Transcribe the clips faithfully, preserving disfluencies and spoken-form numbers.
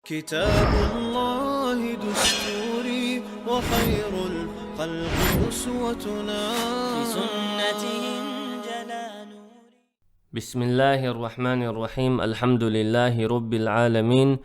كتاب الله دستوري وخير الخلق أسوتنا. بسنته انجلى نوري. بسم الله الرحمن الرحيم. الحمد لله رب العالمين.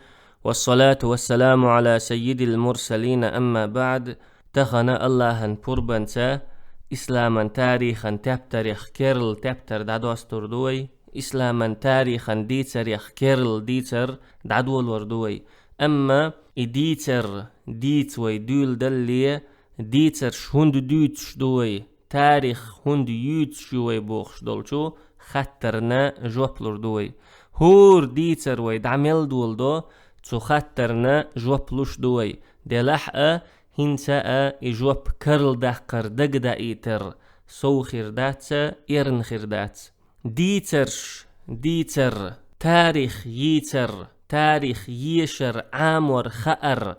والصلاة والسلام على سيد المرسلين. أما بعد. Тахан Аллахьан пурбанца исламан тарихан тептарех керла тептар дӀадоастор ду вай. Исламан тарихан дийцарех керла дийцар дӀадолор ду вай. Амма и дийцар дийца вай дуьйладалле, дийцарш хӀунда дуьйцуш ду вай, тарих хӀунда юьйцуш ю вай бохуш долчу хаттарна жоп лур ду вай. ХӀора дийцар вай дӀа мел доладо, цу хаттарна жоп луш ду вай. Делахь а, хӀинца а и жоп карладаккхар дагадаийтар сов хир дац, эрна хир дац. Дийцарш дийцар, тарих йийцар, тарих ешар, Ӏамор хаар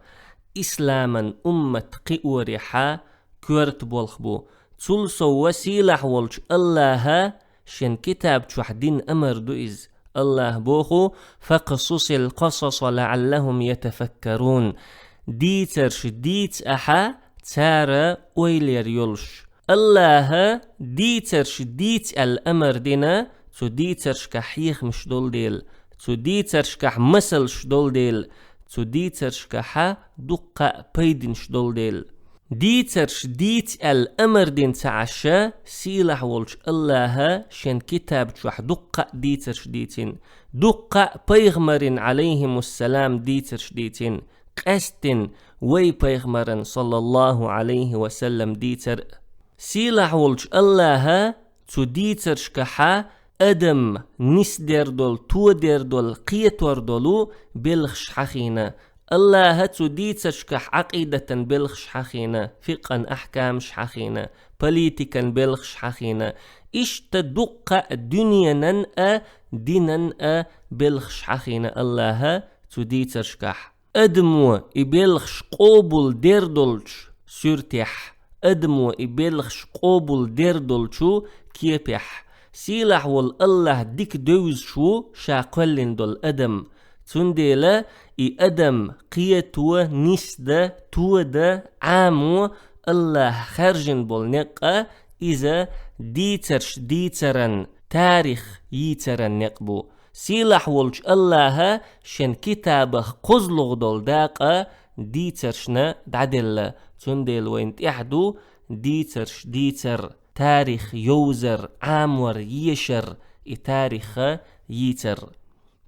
исламан уммат кхиорехьа коьрта болх бу. Цул сов сийлахь волчу Аллахьа шен китаб чохь дина амар ду иза. Аллахьа боху: «فاقصص القصص لعلهم يتفكرون». Дийцарш дийца ахьа, цара ойла яр йолуш. Аллахьа дийцарш дийца аьлла амар дина, цу дийцаршкахь хьехамаш долу дела, цу дийцаршкахь масалш долу дела, цу дийцаршкахьа дуккха а пайдинаш долу дела. Дийцарш дийца аьлла амар дина ца Ӏаш, сийлахь волчу Аллахьа шен китаб чохь дуккха а дийцарш дийцина, дуккха а пайхамарийн, Ӏалайхимуссалам, дийцарш дийцина, къаьсттина вай пайхамаран, саллаллаху Ӏалайхи ва саллам, дийцар. Сийлахь волчу Аллахьа цу дийцаршкахьа адам нисдер долу, тодер долу, кхетор долу белхаш хьахийна. Аллахьа цу дийцаршкахь Ӏакъидатан белхаш хьахийна, фикъан ахькамаш хьахийна, политикан белхаш хьахийна. Иштта дуккха а дуьненан а, динан а белхаш хьахийна Аллахьа цу дийцаршкахь. Адамо и белхаш къобал дер долчу суьртехь, адамо и белхаш къобал дер долчу кепехь, сийлахь волу Аллахь дика девзаш ву ша кхоьллина долу адам. Цундела и адам кхето, нисда, тода, Ӏамо Аллахь хаьржина болу некъ а, иза дийцарш дийцаран, тарих йийцаран некъ бу. Сийлахь волчу Аллахьа шен китабах кхозлагӀа долу дакъа дийцаршна дӀаделла, цундела вайна тӀехь ду дийцарш дийцар, тарих йовзар, Ӏамор ешар, и тариха йийцар.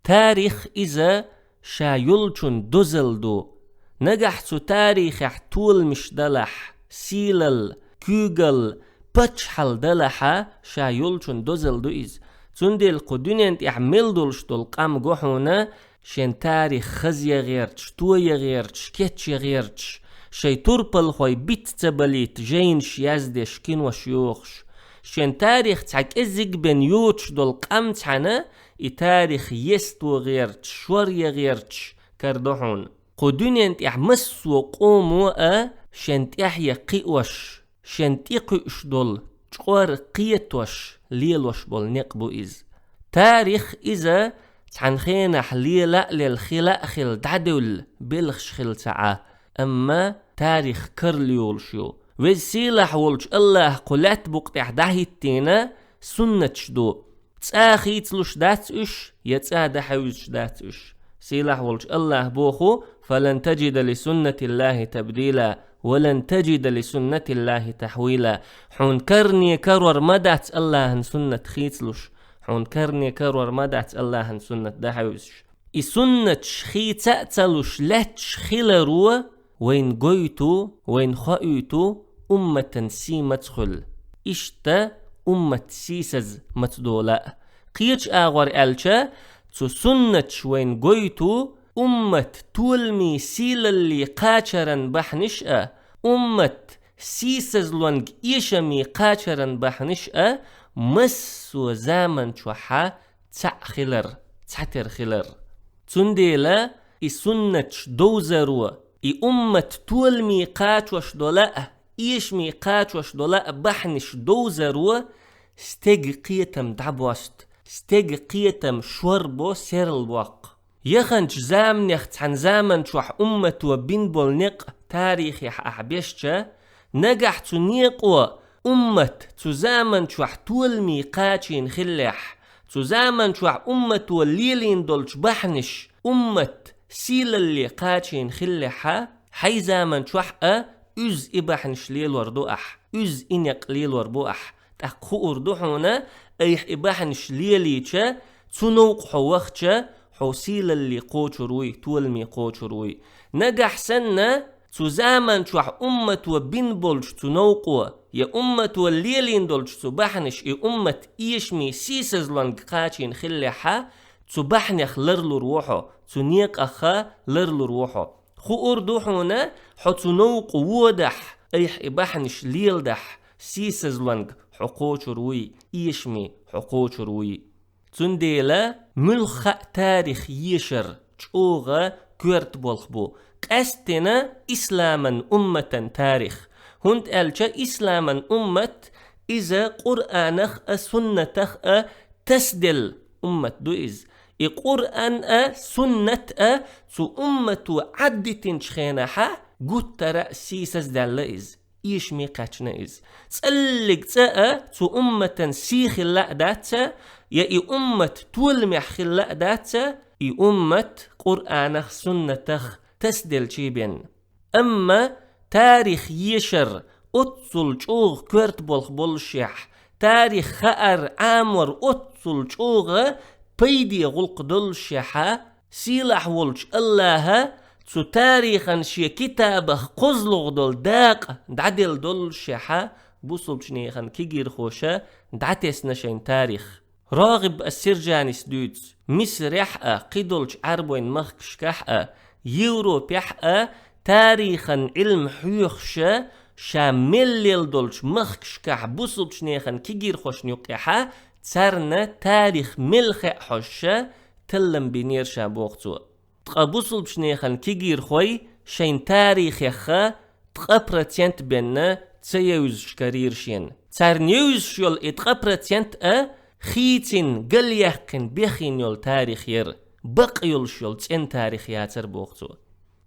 Тарих иза ша йолчун дозалла ду. Нагахь цу тарихехь толамаш далахь, сийлалла, куьйгалла, паччахьалла далахьа, ша йолчун дозалла ду иза. Цундела кху дуьнен тӀехь мел долуш долу къам го хьуна, шен тарих хаза ян гӀерташ, тоян гӀерташ, кечъян гӀерташ, шайн турпалхой биц ца балийта жайнаш яздеш, кинош йохуш. Шен тарих цхьа кӀеззиг бен йоцуш долу къам цхьаьна, и тарих есто гӀерташ, шоръян гӀерташ карадо хьуна. Кху дуьнен тӀехь массо а къомо а шен тӀаьхье кхиош, шен тӀекхуьуш долу чкъор кхетош, лелош болу некъ бу иза. Тарих иза цхьана хенахь лела а лела, хила а хила, дӀадевлла белхаш хила ца Ӏа, амма тарих карла йолуш ю. Веза сийлахь волчу Аллахь кху лаьтта букъа тӀехь дӀахӀиттийна суннаташ ду. ЦӀа хийцалуш дац уьш, я цӀа дӀахьевзаш дац уьш. Сийлахь волчу Аллахь боху: «Фалан таджида ли суннатиллахи табдила, ва лан таджида ли суннатиллахи тахвила». Хьуна карне карор ма дац Аллахьан суннат хийцалуш, хьуна карне карор ма дац Аллахьан суннат дӀахьевзаш. И суннаташ хийца а ца луш лаьтташ хиларо вайна гойту, вайна хоуьйту умматан сий маца хуьлу. Иштта уммат сийсаз маца дола а. Кхечу агӀор аьлча, цу суннаташ вайна гойту уммат толамий, сийлаллий кхачаран бахьанаш а, уммат сийсазлонга эшамий кхачаран бахьанаш а массо а заман чохьа цхьаъ хилар, цхьатера хилар. Цундела и суннаташ довзаро, и уммат толамий кхачош дола а, эшамий кхачош дола а бахьанаш довзаро стеган кхетам дӀабост, стеган кхетам шорбо, серла боккху. Яханчу заманех цхьана заман чохь уммато бина болу некъ тарихехь ахь бешча, нагахь цу некъо уммат цу заман чохь толамий кхачийна хиллехь, цу заман чохь уммато лелийна долчу бахьанаш уммат сийлалле кхачийна хиллехьа, хьайн заман чохь а уьзза и бахьанаш лелор ду ахь, уьзза и некъ лелор бу ахь. ТӀаккха хуур ду хьуна, айхьа и бахьанаш лелийча, цу новкъа хьо вахча, хьо сийлалле кхочур вуй, толамий кхочур вуй. Нагахь санна, цу заман чохь уммато бина болчу цу новкъо, я уммато лелийна долчу цу бахьанаш и уммат эшамий сийсазлонга кхачийна хиллехьа, цу бахьанех ларлур ву хьо, цу некъах ларлур ву хьо. Хуур ду хьуна, хьо цу новкъа водахь, айхьа и бахьанаш леладахь, сийсазлонга хьо кхочур вуй, эшамий хьо кхочур вуй. Цундела муьлхха а тарих ешар чӀогӀа коьрта болх бу, къаьсттина исламан умматан тарих. ХӀунда аьлча исламан уммат иза Къуръанах а, суннатах а тасделла уммат ду иза. И Къуръан а, суннат а цу уммато Ӏаддитинчу хенахьа гуттара а сийсаздаьлла иза, эшаме кхаьчна иза. ЦӀаллиг цӀа а цу умматан сий хилла а дац а, я и уммат толамехь хилла а дац а, и уммат Къуръанах, суннатах тасделчий бен. Амма тарих ешар оццул чӀогӀа коьрта болх боллушехь, тарих хаар Ӏамор оццул чӀогӀа пайде гӀуллакх доллушехьа, сийлахь волчу АллахӀа цу тарихан шен китабах кхозлагӀа долу дакъа дӀаделла доллушехьа, бусулбчу нехан кегийрхоша дӀатесна шайн тарих. РагӀиб ас-Сиржанис дуьйцу, Мисрехь а, кхидолчу Ӏарбойн махкашкахь а, Европехь а тарихан Ӏилма хьоьхуша, ша мел лела долчу махкашкахь бусулбчу нехан кегийрхошна юккъехьа, царна тарих мел хаа хьожуша, таллам бинера ша, боху цо. Ткъа бусулбчу нехан кегийрхой шайн тарихеха ткъа процент бенна ца евзаш карийра шена. Царна евзаш йолу и ткъа процент а хийцина, галъяьккхина, бехйина йолу тарих яра, бакъ йолуш йолу цӀена тарих яцара, боху цо.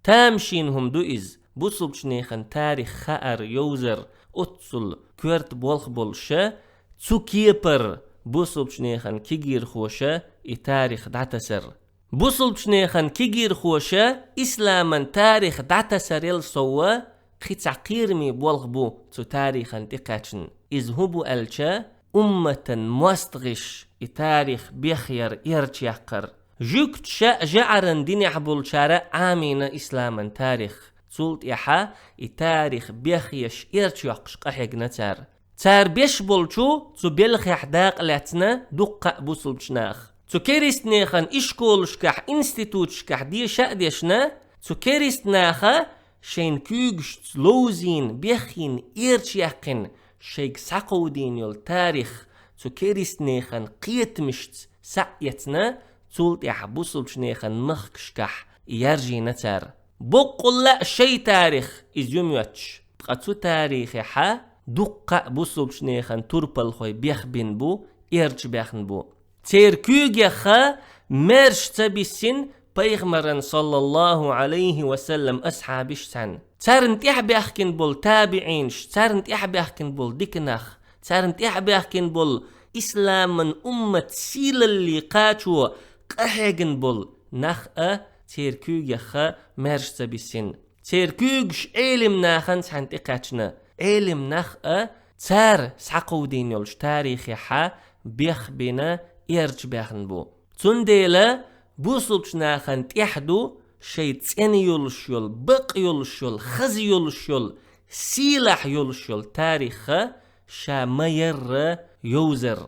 Тамашийна хӀума ду иза, бусулбчу нехан тарих хаар, йовзар оццул коьрта болх боллуша, цу кепара бусулбчу нехан кегийрхоша и тарих дӀатасар. Бусулбчу нехан кегийрхоша исламан тарих дӀатасарел сов кхин цхьа кхераме болх бу цу тарихан тӀекхаьчна. Иза хӀун бу аьлча, умматан мостагӀаш и тарих бехъяр, эрчаяккхар. Жуьгташа а, жаӀаран динехь болчара а Ӏамийна исламан тарих. Цул тӀаьхьа и тарих бехъеш, эрчайоккхуш къахьегна цара. Цара беш болчу цу белхехь дакъа лаьцна дуккха а бусулбчу наха. Цу керист нехан ишколашкахь, институташкахь деша а дешна, цу керист наха шайн куьйгашца ловзийна, бехйина, эрчаяьккхина, шайга схьакховдийна йолу тарих цу керист нехан кхетамашца схьа а эцна, цул тӀаьхьа бусулбчу нехан махкашкахь яржийна цара. Боккъалла а шайн тарих иза ю моьттуш. Ткъа цу тарихехьа дуккха а бусулбчу нехан турпалхой бехбина бу, эрчабаьхна бу. Церан куьйгеха маьрша ца биссина пайхамаран, саллаллаху Ӏалайхи ва саллам, асхьабаш цхьаьна. Царна тӀаьхьабаьхкина болу табиӀинаш, царна тӀаьхьабаьхкина болу дика нах, царна тӀаьхьабаьхкина болу исламан уммат сийлалле кхачо къахьегна болу нах а церан куьйгеха маьрша ца биссина. Церан куьйгаш Ӏелим нахана цхьаьна тӀекхаьчна. Ӏелим нах а цара схьакховдийна йолчу тарихехьа бехбина, эрчабаьхна бу. Цундела бусулбчу нахана тӀехь ду шайн цӀена йолуш йолу, бакъ йолуш йолу, хаза йолуш йолу, сийлахь йолуш йолу тариха ша ма-ярра йовзар.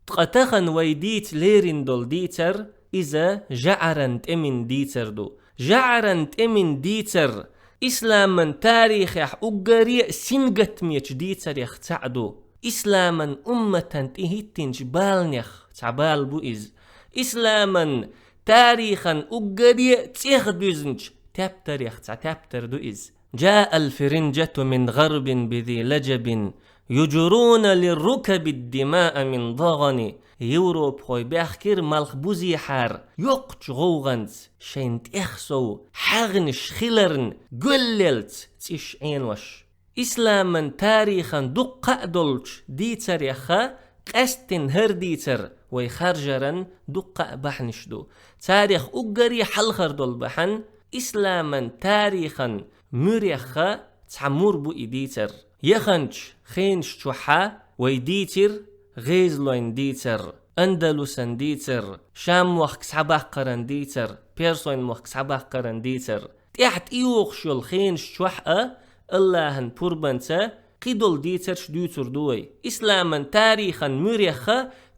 Ткъа тахана вай дийца лерина долу дийцар, иза жаӀаран тӀемин дийцар ду. ЖаӀаран тӀемин дийцар исламан тарихехь уггаре а сингаттамечу дийцарех цхьаъ ду. Исламан умматан тӀе хӀиттинчу баланех цхьа бала бу иза. Исламан тарихан уггаре а цӀех дуьзначу тептарех цхьа тептар ду иза. جاء الفرنجة من غرب بذي لجب يجرون للركب الدماء من ضغن Европахой баьхкира малхбузехьара йоккхачу гӀовгӀанца, шайна тӀех сов хьагӀнаш хиларна гуллелц цӀиш Ӏенош. Исламан тарихан дуккха а долчу дийцарех къаьсттина хӀара дийцар вай харжаран дуккха а бахьанаш ду. Царех уггаре хьалхара долу бахьана, исламан тарихан муьрех цхьа мур бу и дийцар. Яханчу хенаш чохь вай дийцира гӀезалойн дийцар, Андалусан дийцар, Шам-мохк схьабаккхаран дийцар, Персойн-мохк схьабаккхаран дийцар. ТӀаьхьа тӀейогӀуш йолу хенаш чохь а, Аллахьан пурбанца, кхидолу дийцарш дуьйцур ду вай. Исламан тарихан муьрех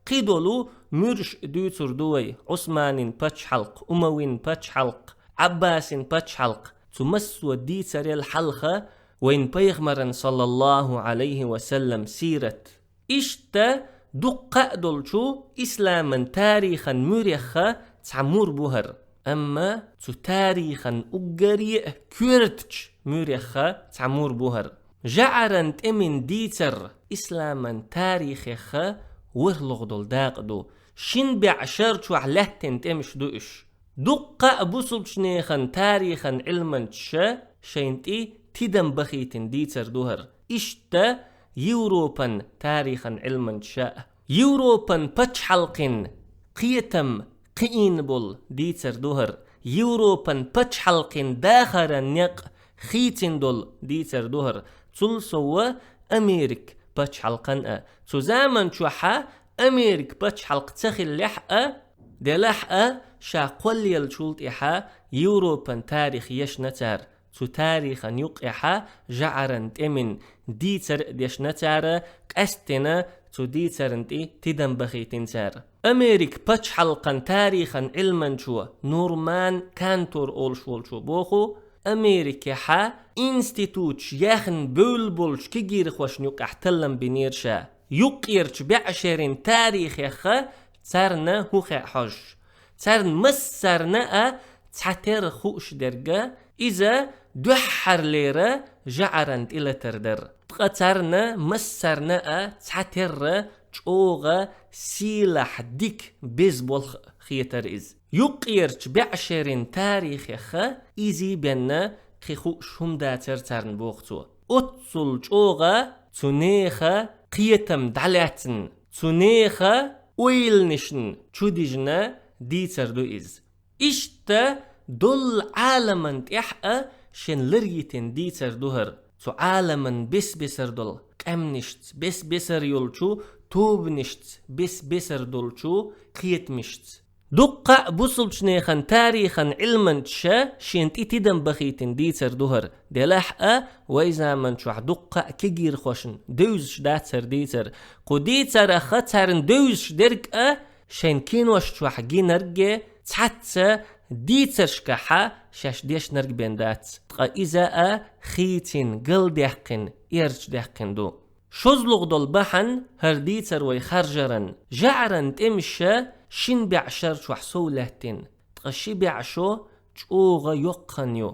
кхидолу муьрш дуьйцур ду вай: Ӏусманин пачхьалкх, Умавин пачхьалкх, Ӏаббасин пачхьалкх. Цу массо а дийцарел хьалха вайн пайхамаран, саллаллаху Ӏалайхи ва саллам, сират. Иштта дуккха а долчу исламан тарихан муьрех цхьа мур бу хӀара. Амма цу тарихан уггаре а коьртачу муьрех цхьа мур бу хӀара. ЖаӀаран тӀемин дийцар исламан тарихех ворхӀалгӀа долу дакъа ду. Шин бӀе шар чохь лаьттина тӀемаш ду уьш. Дуккха а бусулбчу нехан тарихан Ӏилманчаша шайна тӀе тидам бахийтина дийцар ду хӀара. Иштта Европан тарихан Ӏилманчаша а. Европан пачхьалкхин кхетам кхиийна болу дийцар ду хӀара. Европан пачхьалкхин дахаран некъ хийцина долу дийцар ду хӀара. Цул сов Америк пачхьалкхан а. Цу заман чохь Америк пачхьалкх ца хиллехь а, делахь а, ша кхоллаеллачул тӀаьхьа Европан тарих ешна цара. Цу тарихан юккъехь жаӀаран тӀемин дийцар а дешна цара, къаьсттина цу дийцарна тӀе тидам бахийтина цара. Америк пачхьалкхан тарихан Ӏилманчо Норман Кантор олуш волчо боху, Америкехь институташ яьхна бевлла болчу кегийрхошна юккъехь таллам бинера ша. Юккъерчу бӀе шерин тарихех царна хӀун хаьа хьожуш. Царна массарна а цхьатерра хууш дерг, иза дуьххьарлера жаӀаран тӀелатар дара. Ткъа царна массарна а цхьатерра чӀогӀа сийлахь дика беза болх хетара иза. Юккъерчу бӀе шерин тарихех изий бенна кхин хууш хӀума дацара царна, боху цо. Оццул чӀогӀа цу нехан кхетам дӀалаьцна, цу нехан ойланашна чудижна дийцар ду иза. Иштта долу Ӏаламан тӀехь а шен лар йитина дийцар ду хӀара. Цу Ӏаламан бес-бесар долу къаьмнашца, бес-бесар йолчу тобанашца, бес-бесар долчу кхетамашца. Дуккха а бусулбчу нехан тарихан Ӏилманчаша шен тӀе тидам бахийтина дийцар ду хӀара. Делахь а, вай заман чохь дуккха а кегийрхошна девзаш дац хӀара дийцар. Кху дийцарах царна девзаш дерг а шайн кинош чохь гинарг а, цхьацца дийцаршкахь шаьш дешнарг бен дац. Ткъа иза а хийцина, галдаьккхина, эрча даьккхина ду. ШозлагӀа долу бахьана хӀара дийцар вай харжаран: жаӀаран тӀемаша шин бӀе шар чохь сов лаьттина, ткъа ши бӀе шо чӀогӀа йоккха хан ю.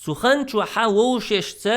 Цу хан чохь вовшашца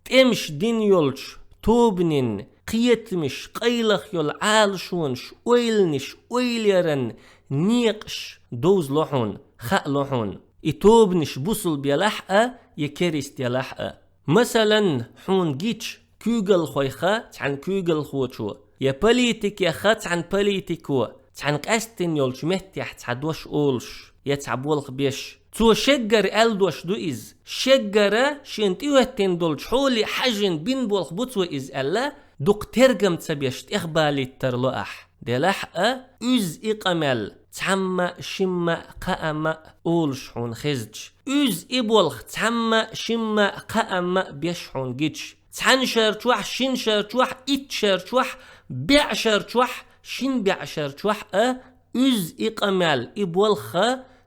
тӀемаш дина йолчу тобанийн кхетамаш, къайлаха йолу Ӏалашонаш, ойланаш, ойлаяран некъаш довзало хьуна, хаало хьуна. И тобанаш бусулба елахь а, я керист елахь а. Масалан, хьуна гича, куьйгалхойх цхьана куьйгалхочо, я политикех цхьана политико, цхьана къаьсттина йолчу меттехь цхьа дош олуш, я цхьа болх беш. Цо шеггара аьлла дош ду иза. Шеггара шена тӀехӀоьттина долчу хьоле хьаьжжина бина болх бу цо иза аьлла, дукха тергам ца беш тӀехбалийта тарло ахь. Делахь а, уьзза и къамел цхьамма а, шимма а, кхаамма а олуш хьуна хезча, уьзза и болх цхьамма а, шимма а, кхаамма а беш хьуна гича, цхьана шар чохь, шина шар чохь, итт шар чохь, бӀе шар чохь, шин бӀе шар чохь а уьзза и къамел, и болх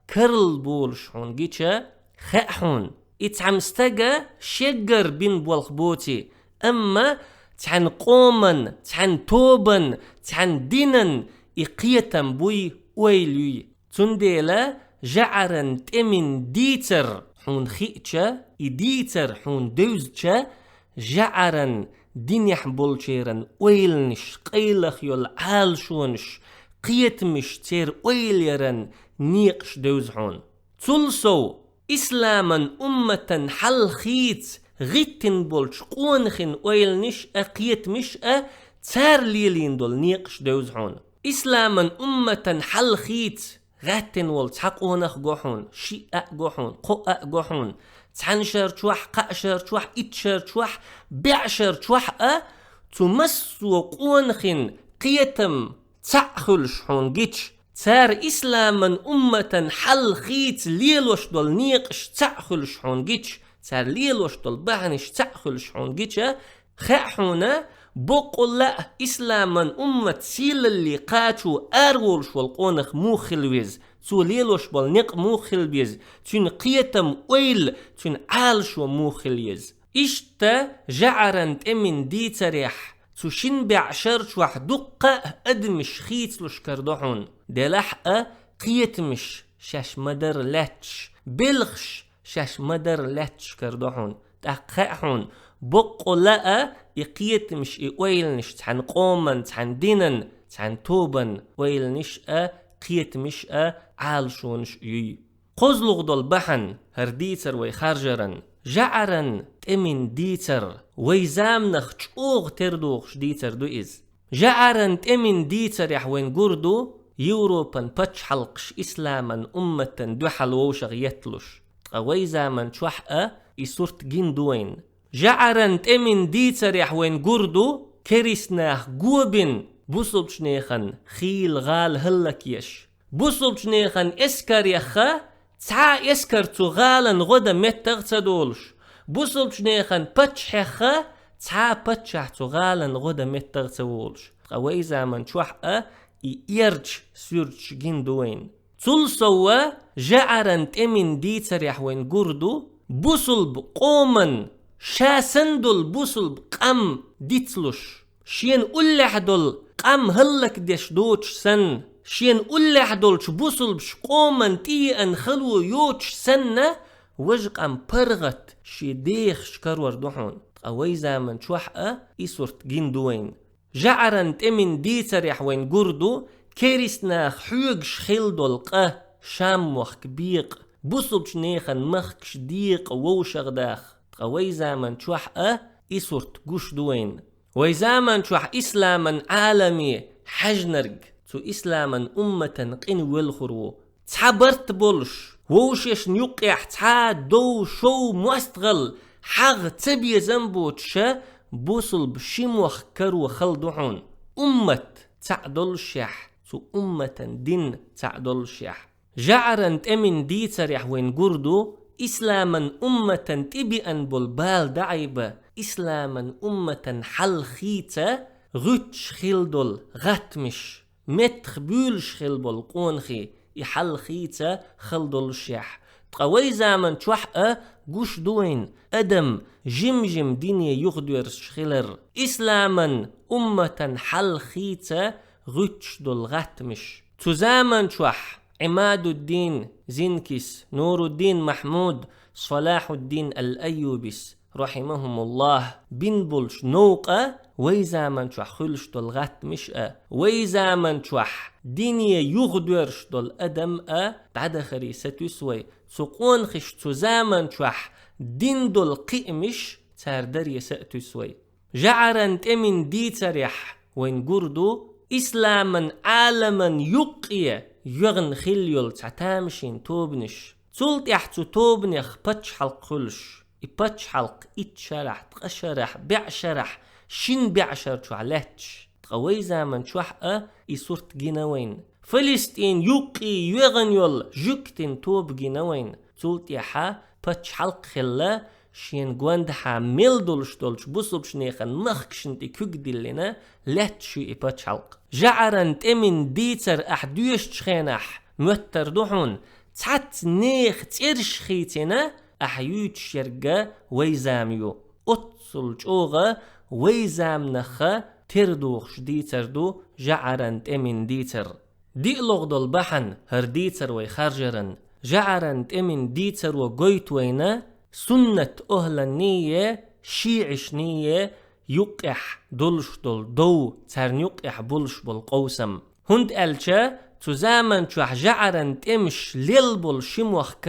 карла болуш хьуна гича, хаьа хьуна, и цхьана стага шеггара бина болх боций, амма цхьана къоман, цхьана тобан, цхьана динан и кхетам буй, ойла юй. Цундела жаӀаран тӀемин дийцар хьуна хиъча, и дийцар хьуна девзача, жаӀаран динехь болчеран ойланаш, къайлаха йолу Ӏалашонаш, кхетамаш, церан ойла яран некъаш девза хьуна. Цул сов, исламан умматан хьал хийца гӀиттина болчу къонахин ойланаш а, кхетамаш а, цара лелийна долу некъаш девза хьуна. Исламан умматан хьал хийца гӀаьттина волу цхьа къонах го хьуна, шиъ а го хьуна, кхоъ а го хьуна, цхьана шар чохь, кхаа шар чохь, итт шар чохь, бӀе шар чохь а, цу массо а къонахин кхетам цхьаъ хуьлуш хьуна гича, цара исламан умматан хьал хийца лелош долу некъаш цхьаъ хуьлуш хьуна гича, цара лелош долу бахьанаш цхьаъ хуьлуш хьуна гича, хаьа хьуна, боккъалла а исламан уммат сийлалле кхачо араволуш волу къонах муха хила веза, цо лелош болу некъ муха хила беза, цуьнан кхетам, ойла, цуьнан Ӏалашо муха хила еза. Иштта жӀаран тӀеман дийцарехь, цу шина бӀе шар чохь дуккха а адамаш хийцалуш карадо хьуна. Делахь а, кхетамаш шаьш ма-дарра лаьтташ, белхаш шаьш ма-дарра лаьтташ карадо хьуна. ТӀаккха хаьа хьуна, боккъалла а и кхетамаш, и ойланаш цхьана къоман, цхьана динан, цхьана тобан ойланаш а, кхетамаш а, Ӏалашонаш а юй. КхозлагӀа долу бахьана хӀара дийцар вай харжаран, жӀаран тӀеман дийцар, вай заманах чӀогӀа тера дохуш дийцар ду иза. ЖӀаран тӀеман дийцарехь вайн гур ду Европан пачхьалкхаш исламан умматан дуьхьал вовшах етталуш. Ткъа вай заман чохь а и сурт гина ду вайна. ЖӀаран тӀеман дийцарехь вайн гур ду керист нах го бина бусулбчу нехан хийла гӀала хӀаллакъеш. Бусулбчу нехан эскар яхха, цхьа а эскар цу гӀалан гӀо дан меттах а ца долуш, бусулбчу нехан паччахь яхха, цхьа а паччахь цу гӀалан гӀо дан меттах а ца волуш. Ткъа вай заман чохь а и эрча суьрташ гина ду вайна. Цул сов, жӀаран тӀеман дийцарехь вайн гур ду бусулба къоман ша санна долу бусулба къам дицлуш. Шена уллехь долу къам хӀаллакдеш доцуш санна, шена уллехь долчу бусулбаш къоман тӀееана хало йоцуш санна, важа къам паргӀат шен дехаш карор ду хьуна. Ткъа вай заман чохь а и сурт гина ду вайна. ЖӀаран тӀеман дийцарехь вайн гур ду керист нах хьоьгуш хилла долу къа, Шам-мохк бекъа, бусулбчу нехан махкаш декъа вовшах даха. Ткъа вай заман чохь а и сурт гуш ду вайна. Вай заман чохь исламан Ӏаламе хьаьжнарг цу исламан умматан къина велхур ву. Цхьа барт болуш, вовшашна юккъехь цхьа дов, шов, мостагӀалла, хьагӀ, цабезам боцуша, бусулба ши мохк каро хала ду хьуна. Уммат цхьаъ доллушехь, цу умматан дин цхьаъ доллушехь. ЖӀаран тӀеман дийцарехь вайн гур ду исламан умматан тӀебеана болу бала даӀийба, исламан умматан хьал хийца гӀуьттуш хилла долу гӀаттамаш, меттах буьйлуш хилла болу къонахий и хьал хийца хала доллушехь. Ткъа вай заман чохь а гуш ду вайна адам жим-жим дине юхадоьрзуш хилар, исламан умматан хьал хийца гӀуьттуш долу гӀаттамаш. Цу заман чохь Ӏимадуддин Зинкис, Нуруддин Махьмуд, Салахьуддин ал-Айюбис, рахьимахумуллахӀ, бина болчу новкъа вай заман чохь хуьлуш долу гӀаттамаш а, вай заман чохь дине юхадоьрзуш долу адам а дӀадахаре сатуьйсу вай. Цу къонахаша цу заман чохь дина долу кхиамаш цара даре сатуьйсу вай. ЖӀаран тӀеман дийцарехь вайн гур ду исламан Ӏаламан юккъе йоьгӀна хилла йолу цхьа тамашийна тобанаш. Цул тӀаьхьа цу тобанех пачхьалкх хуьлуш, и пачхьалкх итт шарахь, ткъа шарахь, бӀе шарахь, шина бӀе шар чохь лаьтташ. Ткъа вай заман чохь а и сурт гина вайна. Фалестин юккъе йоьгӀна йолу жуьгтийн тоба гина вайна. Цул тӀаьхьа пачхьалкх хилла, шена гондахьа мел долуш долчу бусулбчу нехан махкашна тӀе куьг диллина, лаьтташ ю и пачхьалкх. ЖӀаран тӀеман дийцар ахь доьшучу хенахь моьттар ду хьуна, цхьацца нехан цӀераш хийцина ахь юьйцуш ерг вай зама ю. Оццул чӀогӀа вай заманахха тера дохуш дийцар ду жӀаран тӀеман дийцар. ДиълагӀа долу бахьана хӀара дийцар вай харжаран, жӀаран тӀеман дийцаро гойту вайна суннат охӀланние, шиӀишние юккъехь долуш долу дов, царна юккъехь болуш болу къовсам. ХӀунда аьлча цу заман чохь жаӀаран тӀемаш лелла болу ши мохк,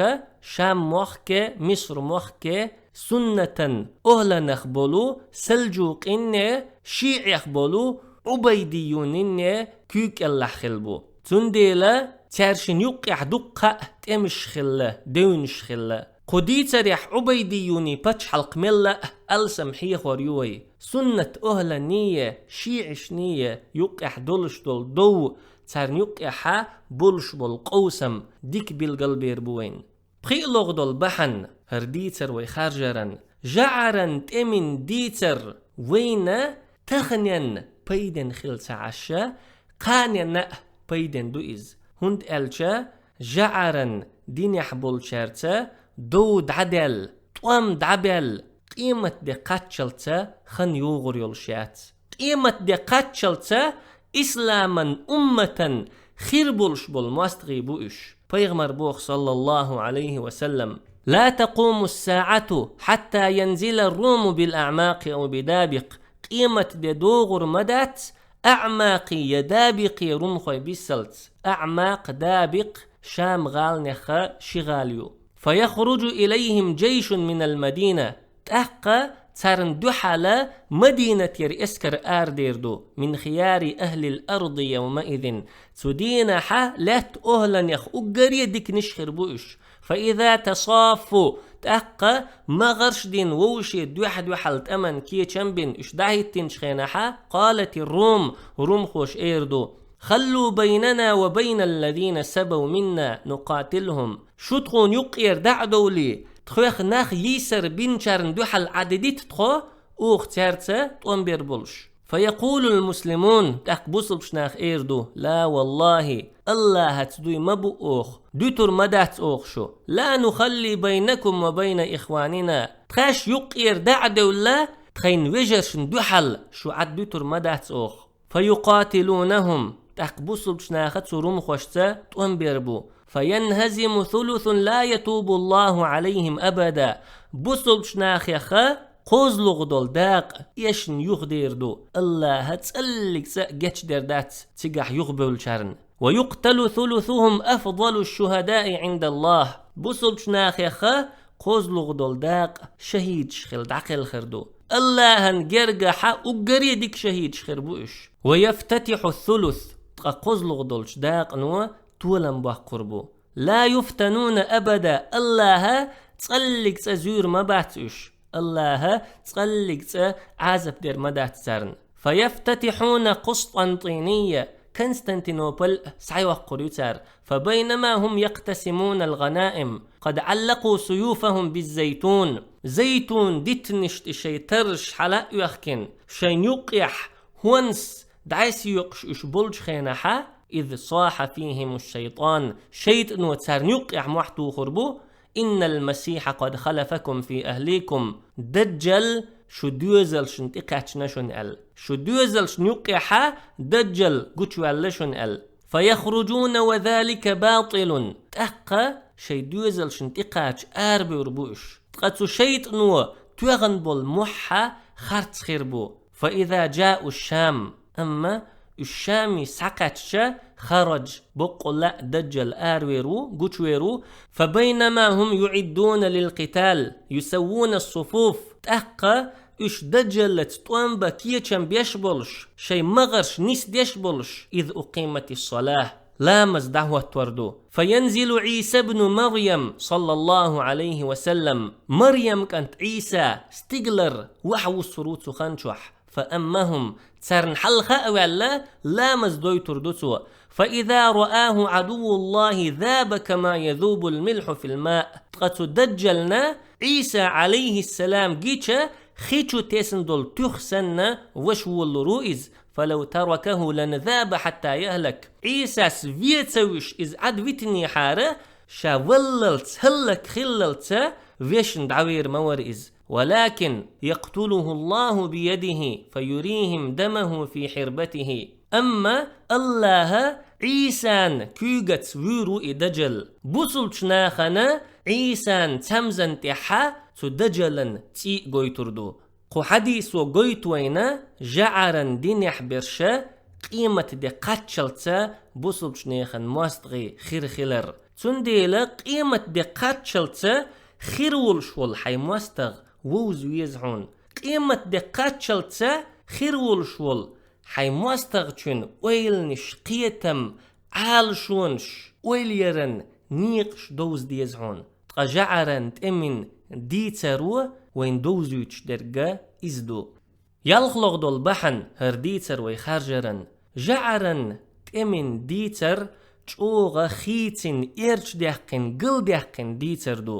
Шам-мохк, Миср-мохк, суннатан охӀланах болу салжукъиннеи шиӀех болу Ӏубайдиюниннеи куьйга кӀелахь хилла бу. Цундела цаьршинна юккъехь дуккха а тӀемаш хилла, девнаш хилла. Кху дийцарехь Ӏубайдиюний пачхьалкх мелла а алсам хьехор ю вай. Суннат охӀланий, шиӀашний юккъехь долуш долу дов, царна юккъехьа болуш болу къовсам дика билгалбер бу вайна. ПхиълагӀа долу бахьана хӀара дийцар вай харжаран, жаӀаран тӀемин дийцар вайна таханенна пайден хила ца Ӏаш, кханенна а пайден ду иза. ХӀунда аьлча жаӀаран динехь болчаьрца дов дӀадаьлла, тӀом дӀабаьлла, къематде кхаччалца хан йогӀур йолуш яц. Къематде кхаччалца исламан умматан хир болуш болу мостагӀий бу уьш. Пайхамар боху, саллаллаху Ӏалайхи ва саллам: «لا تقوم الساعة حتى ينزل الروم بالأعماق أو بدابق». Къематде догӀур ма дац, аъмакъий я дабикъий румхой биссалц. Аъмакъ, дабикъ Шам-гӀаланеха ши гӀала ю. «فيخرج إليهم جيش من المدينة». ТӀаккха царна дуьхьала Мадинатера эскар арадер ду. «من خيار أهل الأرض يومئذ». Цу дийнахьа лаьтта охӀланех уггаре диканаш хир бу уьш. «فإذا تصافوا». ТӀаккха магӀарш дина вовшийн дуьхь-дуьхьал тӀаман кечам бина уьш дӀахӀиттинчу хенахьа, «قالت الروم», румхоша эр ду: «خلوا بيننا وبين الذين سبوا منا نقاتلهم». Шу тхуна юккъера дӀа а довлий, тхоьх нах йийсар бинчарна дуьхьал Ӏадидита тхо, оха цаьрца тӀом бер болуш. «فيقول المسلمون», тӀаккха бусалбачу наха эр ду: «لا والله, Аллахьаца дуй ма бу оха, дуьтур ма дац оха шу. لا نخلي بينكم وبين إخواننا». Тхаьш юккъера дӀа а девлла, тхайн вежаршна дуьхьал шу Ӏад дуьтур ма дац оха. «فيقاتلونهم», тӀаккха бусалбачу наха цу румхошца тӀом бер бу. «فينهزم ثلث لا يتوب الله عليهم أبدا». Бусалбачу нахеха кхозлагӀа долу дакъа эшна юхадер ду. Аллахьа цӀаллиг цӀа а гечдер дац цигахь юхабевллачарна. «ويقتل ثلثهم أفضل الشهداء عند الله». Бусалбачу нахеха кхозлагӀа долу дакъа шахӀидаш хила дӀакхелхар ду. Аллахьан гергахьа уггаре дика шахӀидаш хир бу уьш. «ويفتتح الثلث», ткъа кхозлагӀа долчу дакъано толам боккхур бу. «لا يفتنون أبدا», Аллахьа цӀаллиг цӀа зуьйр ма бац уьш. Аллахьа цӀаллиг цӀа Ӏазап дер ма дац царна. «فيفتتحون قسطنطينية», Константинополь схьайоккхур ю цара. «فبينما هم يقتسمون الغنائم قد علقوا سيوفهم بالزيتون». Зайтун дитанаш тӀе шайн тарраш хьала а оьхкина, шайн юккъехь хӀонс дӀасайоькъуш уьш болчу хенахьа, «إذ صاح فيهم الشيطان», шайтӀано царна юккъехь мохь тухур бу: «إن المسيح قد خلفكم في أهليكم». Даджал шу доьзалшна тӀекхаьчна шуна аьлла. Шу доьзалшна юккъехьа Даджал гучуваьлла шуна аьлла. «فيخرجون وذلك باطل». ТӀаккха шайн доьзалшна тӀекхача арабевр бу уьш. Ткъа цу шайтӀано тоьхна болу мохь харц хир бу. «فإذا جاءوا الشام». Амма уьш Шаме схьакхаьчча, «خرج», боккъалла а Даджал аравер ву, гучувер ву. «فبينما هم يعدون للقتال يسوون الصفوف». ТӀаккха уьш Даджалаца тӀом бан кечам беш болуш, шайн магӀарш нисдеш болуш, «إذ أقيمت الصلاة», ламаз дӀахӀоттор ду. «فينزل عيسى ابن مريم صلى الله عليه وسلم». Марьям кӀант Ӏийса стигалара вахьавуссур ву цу хан чохь. «فأمهم», царна хьалха а ваьлла, ламаз дойтур ду цо. «فإذا رآه عدو الله ذاب كما يذوب الملح في الماء». Ткъа цу Даджална Ӏийса, Ӏалайхиссалам, гича, хи чу тесна долу туьха санна ваша волалур ву иза. «فلو تركه لانذاب حتى يهلك». Ӏийсас вен ца вуьш иза Ӏад витинехьара, ша валлалц, хӀаллакьхиллалца вешна дӀавер ма вара иза. «ولكن يقتله الله بيده فيريهم دمه في حربته». Амма Аллахьа Ӏийсан куьйгаца вуьйр ву и Даджал. Бусалбачу нахана Ӏийсан цамзан тӀехьа цу Даджалан цӀий а гойтур ду. Кху хьадисо гойту вайна жаӀаран динехь берш къематде кхаччалца бусулбчу нехан мостагӀий хир хилар. Цундела къематде кхаччалца хир волуш волу хьайн мостагӀа вовза веза хьуна. Къематде кхаччалца хир волуш волу хьайн мостагӀчун ойланаш, кхетам, Ӏалашонаш, ойла яран некъаш довза деза хьуна. Ткъа жӀаран тӀеман дийцаро вайна довзуьйтуш дерг иза ду. ЯлхлагӀа долу бахьана хӀара дийцар вай харжаран: жӀаран тӀеман дийцар чӀогӀа хийцина, эрчадаьккхина, галдаьккхина дийцар ду.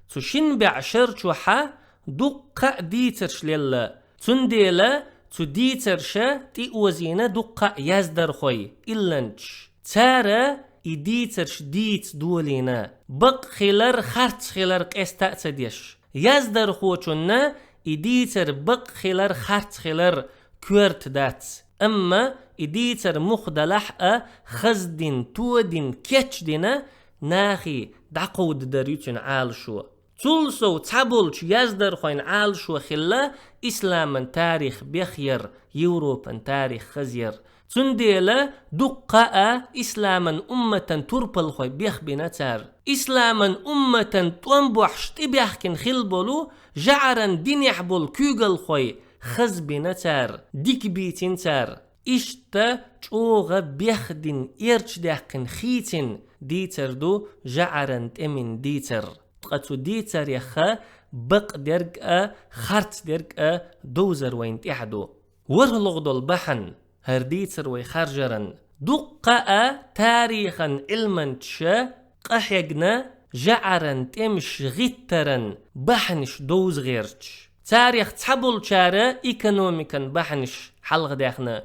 Цу шина бӀешарчохьа дуккха а дийцарш лелла. Цундела цу дийцарша тӀеозийна дуккха а яздархой, илланчаш. Цара и дийцарш дийца долийна, бакъ хилар, харц хилар къеста а ца деш. Яздархочунна и дийцар бакъ хилар, харц хилар коьрта дац. Амма и дийцар муха далахь а, хаздина, тодина, кечдина, нахе дӀакховдадар ю цуьнан Ӏалашо. Цул сов цхьаболчу яздархойн Ӏалашо хилла исламан тарих бехъяр, Европан тарих хазъяр. Цундела дуккха а исламан умматан турпалхой бехбина цара. Исламан умматан тӀом бохьуш тӀебаьхкина хилла болу жӀаран динехь болу куьйгалхой хазбина цара, дика бийцина цара. Иштта чӀогӀа бехдина, эрчадаьккхина, хийцина дийцар ду жӀаран тӀеман дийцар. Ткъа цу дийцареха бакъдерг а, харцдерг а довзар вайна тӀехь ду. ВорхӀалгӀа долу бахьана хӀара дийцар вай харжаран: дуккха а тарихан Ӏилманчаша къахьегна жӀаран тӀемаш гӀиттаран бахьанаш довза гӀерташ. Царех цхьаболчара экономикан бахьанаш хьалхадаьхна,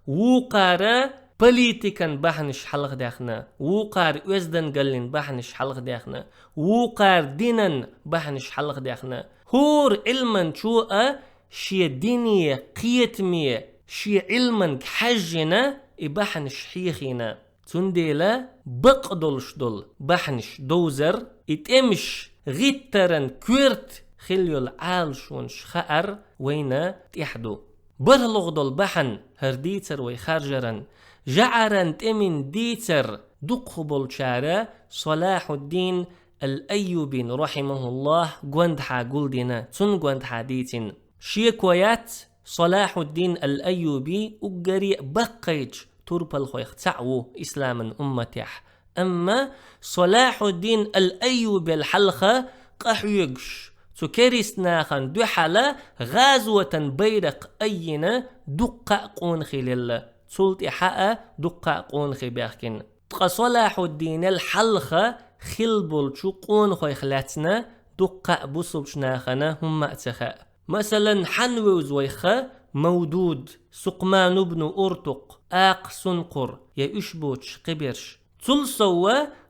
вукхара политикан бахьанаш хьалхадаьхна, вукхара оьздангаллин бахьанаш хьалхадаьхна, вукхара динан бахьанаш хьалхадаьхна. ХӀора Ӏилманчо а шен дине, кхетаме, шен Ӏилманга хьаьжжина и бахьанаш хьехийна. Цундела бакъдолуш долу бахьанаш довзар, и тӀемаш гӀиттаран коьрта хилла йолу Ӏалашонаш хаар вайна тӀехь ду. БархӀалгӀа долу бахьана хӀара дийцар вай харжаран: жӀаран тӀеман дийцар дукхахболчара Салахьуддин ал-Айюбин, рахьимахуллахь, гондахьа гулдина, цунна гондахьа дийцина. Шеко яц, Салахьуддин ал-Айюби уггаре а баккхийчу турпалхойх цхьаъ ву исламан умматехь. Амма Салахьуддин ал-Айюбел хьалха къахьоьгуш, цу керист нахана дуьхьала гӀазотан байракх айина дуккха а къонахий лелла, цул тӀаьхьа а дуккха а къонахий баьхкина. Ткъа Салахьуддинел хьалха хилла болчу къонахойх лаьцна дуккха а бусулбчу нахана хӀумма а ца хаьа. Масалан, хьанна вевза вайха Мавдуд, Сукъман ибн Уртукъ, Акха Сункъур я уьш боцуш кхиберш. Цул сов,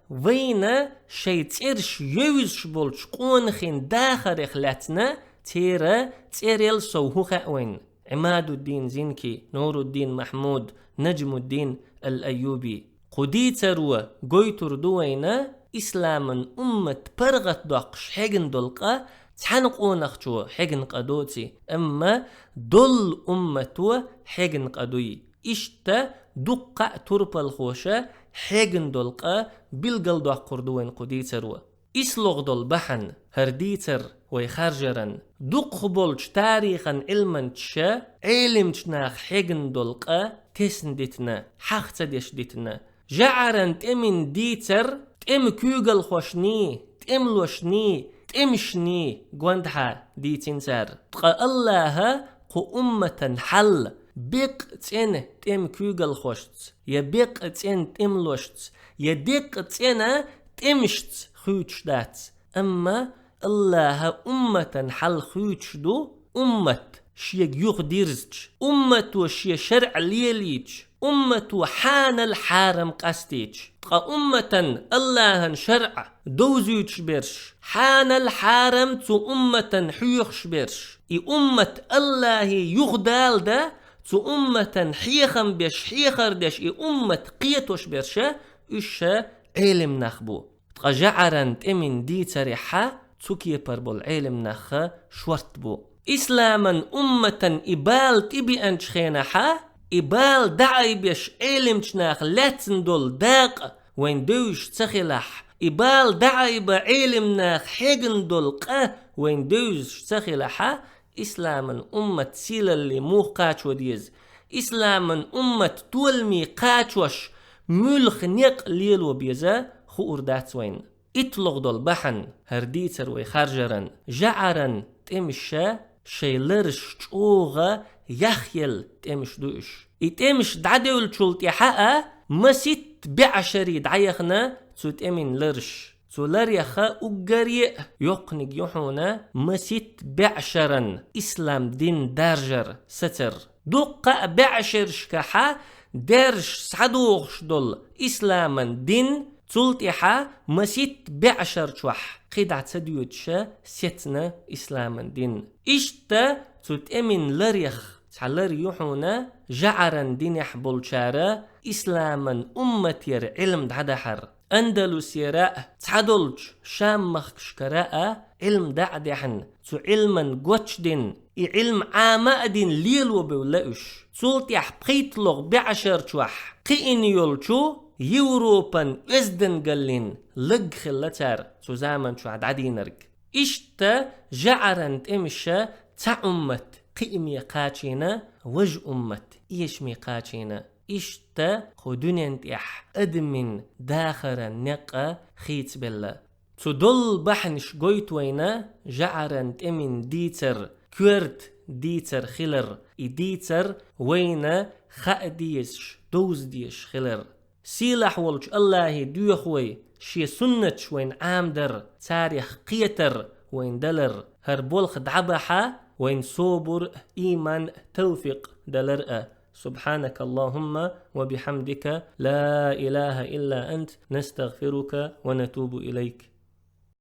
вайна шайн цӀераш евзаш болчу къонахийн дахарех лаьцна церан цӀерел сов хӀун хаьа вайна: Ӏимадуддин Зинки, Нуруддин Махьмуд, Наджмуддин ал-Айюби. Кху дийцаро гойтур ду вайна, исламан уммат паргӀатдоккхуш хьегна долу къа цхьана къонахчо хьегна къа доций, амма доллу уммато хьегна къа дуй. Иштта дуккха а турпалхоша хьегна долу къа билгалдоккхур ду вайна кху дийцаро. ИсслагӀа долу бахьана хӀара дийцар вай харжаран: дукхахболчу тарихан Ӏилманчаша Ӏелимчу наха хьегна долу къа тесна дитина, хьаха ца деш дитина. ЖӀаран тӀеман дийцар тӀеман куьйгалхошний, тӀемалошний, тӀемашний гондахьа дийцина цара. Ткъа Аллаха кху умматан хьал беккъа цӀена тӀеман куьйгалхошца, я беккъа цӀена тӀемалошца, я деккъа цӀена тӀемашца хуьйцуш дац. Амма Аллаха умматан хьал хуьйцуш ду, уммат шега юха дирзича, уммато шен шарӀ лелийча, уммато хьанал хьарам къастийча. Ткъа умматан Аллахан шарӀ довзуьйтуш берш, хьанал хьарам цу умматан хьоьхуш берш, и уммат Аллахе юхадалада цу умматан хьехам беш, хьехар деш и уммат кхетош берша, уьш ша Ӏелим нах бу. Ткъа жӀаран тӀеман дийцарехьа цу кепара болу Ӏелим нахха шорта бу. Исламан умматан и бала тӀебеанчу хенахьа, И бала дӀаайбеш Ӏелимча наха лаьцна долу дакъа вайн девзаш ца хилахь, и бала дӀаайба Ӏелим наха хьегна долу къа вайн девзаш ца хилахьа, исламан уммат сийлалле муха кхачо деза? Исламан уммат толаме кхачош муьлха некъ лело беза хуур дац вайна. ИттлагӀа долу бахьана хӀара дийцар вай харжаран: жаӀаран тӀемаша шайн лараш чӀогӀа яхъелла тӀемаш ду уьш. И тӀемаш дӀадевллачул тӀаьхьа а маситта бӀешаре дӀаяхна цу тӀеман лараш. Цу ларех уггаре а йоккханиг ю хьуна маситта бӀешаран ислам дин даржар, сацар. Дуккха а бӀешерашкахьа даьржаш схьадогӀуш долу исламан дин, цул тӀаьхьа маситта бӀешар чохь кхидӀа ца доьдуша сецна исламан дин. Иштта цу тӀеман ларех цхьа лар ю хьуна жаӀаран динехь болчара исламан умматера Ӏилма дӀадахьар. Андалусера а, цхьадолчу Шам-махкашкара а Ӏилма дӀа а даьхьна, цу Ӏилман гочдина, и Ӏилма Ӏама а дина лело бевлла уьш. Цул тӀаьхьа пхийтталгӀа бӀешар чохь кхиъна йолчу Европан оьздангаллин лаг хилла цара цу заман чохь дӀадийнарг. Иштта жаӀаран тӀемаша цхьа уммат кхиаме кхачийна, важа уммат эшаме кхачийна. Иштта кху дуьнен тӀехь адамийн дахаран некъ хийцабелла. Цу долу бахьанаш гойту вайна жаӀаран тӀеман дийцар коьрта дийцар хилар, и дийцар вайна хаа дезаш, довза дезаш хилар. Сийлахь волчу АллахӀе доьху вай Шен суннаташ вайна Ӏамадар, царех кхетар вайна далар, хӀара болх дӀабахьа вайна собар а, ийман а, тавфикъ далар а. سبحانك اللهم وبحمدك، لا إله إلا أنت، نستغفرك ونتوب إليك.